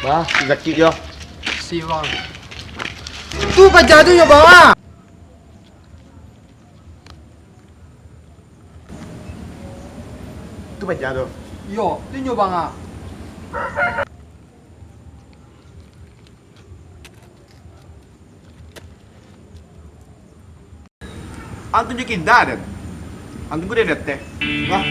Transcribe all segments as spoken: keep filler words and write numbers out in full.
Bah, sakik yo. Si bang. Tu paja tu nyo bang ah. Tu paja tu. Yo, tu nyo bang ah. Ang tunjuakin dah, Den. Ang tunggu den di ateh. Wah.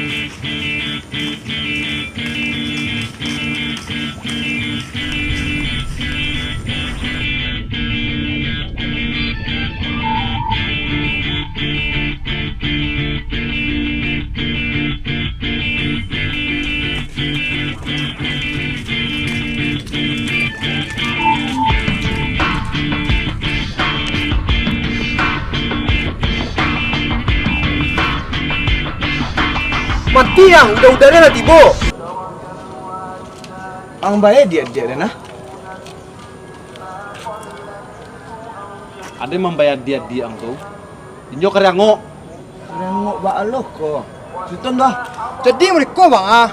Mati ang, udah-udah lah tibo. Ang bayar diak-diak den ah. Ado mambayar diak-diak ang tu. Inyo kariangok. Kariangok baa lo ko. Sutan dah. Jadi mereka bang ah.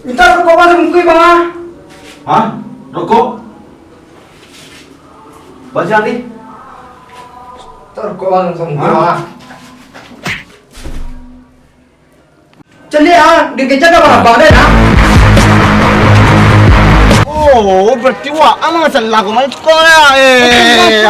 Minta rokok bang, sabungkuih bang ah. Hah? Rokok? Bajang ni? Minta rokok bang, sabungkuih bang ah. Caliak ah, dikejar dah barabang dah nah. Oh, berarti wak ang masalah ko main tukang ya. Eh,